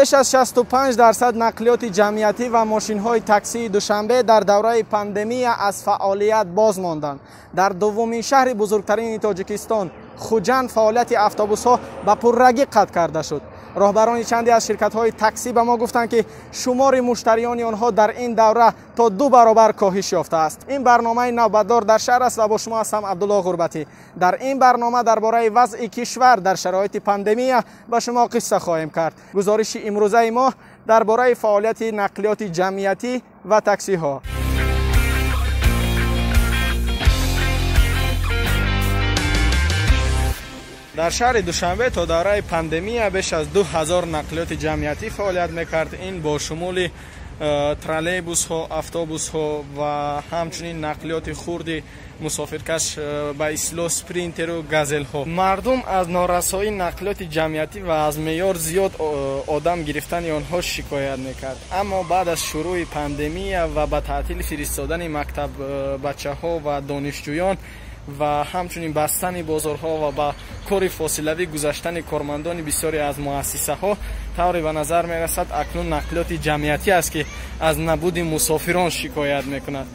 Беш аз 65% нақлиёти ҷамъиятӣ ва мошинҳои таксии Душанбе дар давраи пандемия аз фаъолият боз монданд. Дар дуввумин шаҳри бузургтарини Тоҷикистон, Хуҷанд, фаъолияти автобусҳо ба пуррагӣ қатъ карда шуд. Роҳбарони чанде аз ширкатҳои таксӣ ба мо гуфтанд, ки шумори муштариёни онҳо дар ин давра то 2 баробар коҳиш ёфтааст. Ин барномаи навбатдор дар шаҳр аст ва бо шумо ҳастам Абдулло Ғурбатӣ. Дар ин барнома дар бораи вазъи кишвар дар шароити пандемия ба шумо қисса хоҳем кард. Гузориши имрӯзаи мо дар бораи фаъолияти нақлиёти ҷамъиятӣ ва таксиҳо. Дар шаҳри Душанбе то давраи пандемия беш аз 2000 нақлиёти ҷамъиятӣ фаъолият мекард. Ин бо шумули троллейбусҳо, автобусҳо ва ҳамчунин нақлиёти хурди мусофиркаш ба истилоҳ спринтеру газелҳо. Мардум аз норасоии нақлиёти ҷамъиятӣ ва аз меъёр зиёд одам гирифтани онҳо шикоят мекард. Аммо баъд аз шурӯи пандемия ва ба таътил фиристодани мактаббачаҳо ва донишҷӯён ва ҳамчунин бастани бозорҳо ва ба кори фосилавӣ гузаштани кормандони бисёре аз муассисаҳо, тавре ба назар мерасад, акнун нақлиёти ҷамъиятӣ аст, ки аз набуди мусофирон шикоят мекунад.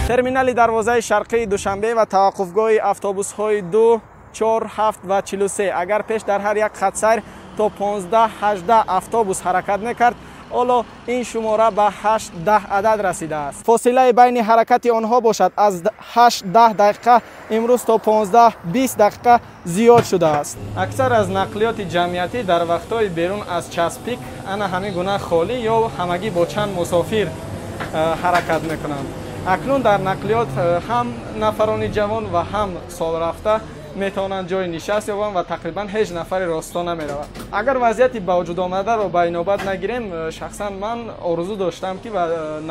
Терминали дарвозаи шарқии Душанбе ва таваққуфгоҳи автобусҳои 2, 4, 7 ва 43 агар пеш дар ҳар як хатсайр то 15-18 автобус ҳаракат мекард, ҳоло ин шумора ба 8-10 адад расидааст. Фосилаи байни ҳаракати онҳо бошад аз 8-10 дақиқа имрӯз то 15-20 дақиқа зиёд шудааст. Аксар аз нақлиёти ҷамъиятӣ дар вақтҳои берун аз час пик ана ҳамин гуна холӣ ё ҳамагӣ бо чанд мусофир ҳаракат мекунанд. Акнун дар нақлиёт ҳам нафарони ҷавон ва ҳам солрафта метавонанд ҷои нишаст ёбанд ва тақрибан ҳеҷ нафари росто намеравад. Агар вазъияти ба вуҷуд омадаро ба инобат нагирем, шахсан ман орзу доштам, ки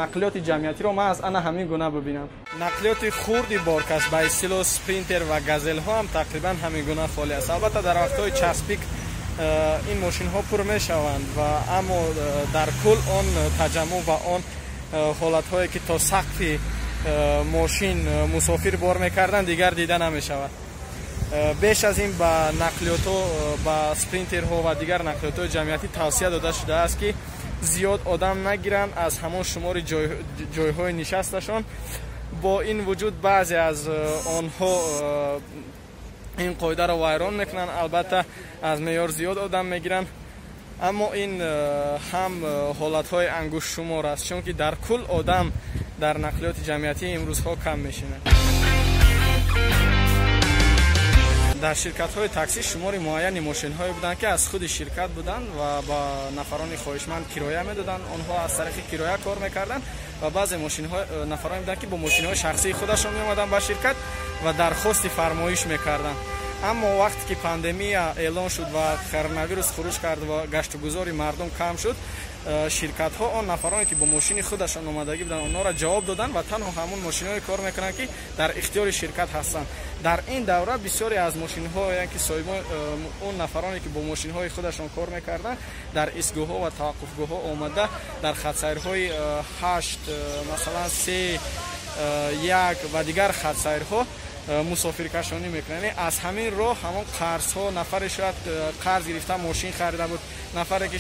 нақлиёти ҷамъиятиро ман аз ана ҳамин гуна бибинам. Нақлиёти хурди боркаш ба истилоҳ спринтер ва газелҳо ҳам тақрибан ҳамин гуна холӣ аст. Албатта дар вақтҳои час пик ин мошинҳо пур мешаванд, ва аммо дар кул он таҷаммӯъ ва он ҳолатҳое ки то сақфи мошин мусофир бор мекарданд, дигар дида намешавад. Беш аз ин ба нақлиётҳо, ба спринтерҳо ва дигар нақлиётҳои ҷамъиятӣ тавсия дода шудааст, ки зиёд одам нагиранд аз ҳамон шумори ҷойҳои нишасташон. Бо ин вуҷуд баъзе аз онҳо ин қоидаро вайрон мекунанд, албатта аз меъёр зиёд одам мегиранд. Аммо ин ҳам ҳолатҳои ангуштшумор аст, чунки дар кул одам дар нақлиёти ҷамъиятӣ имрӯзҳо кам мешинад. Дар ширкатҳои таксӣ шумори муайяни мошинҳое буданд, ки аз худи ширкат буданд ва ба нафарони хоҳишманд кироя медоданд. Онҳо аз тариқи кироя кор мекарданд ва баъзе нафароне буданд, ки бо мошинҳои шахсии худашон меомаданд ба ширкат ва дархости фармоиш мекарданд. Аммо вақте ки пандемия эълон шуд ва коронавирус хуруҷ кард ва гаштугузори мардум кам шуд, ширкатҳо он нафароне ки бо мошини худашон омадагӣ буданд, онҳоро ҷавоб доданд ва танҳо ҳамон мошинҳое кор мекунанд, ки дар ихтиёри ширкат ҳастанд. Дар ин давра бисёре аз мошинҳо, яъне ки соҳибон, он нафароне ки бо мошинҳои худашон кор мекарданд, дар истгоҳҳо ва таваққуфгоҳҳо омада дар хатсайрҳои 8, масалан 3, 1 ва дигар хатсайрҳо мусофиркашонӣ мекунанд. Аз ҳамин роҳ ҳамон қарзҳо, нафаре шояд қарз гирифта мошин харида буд, нафаре ки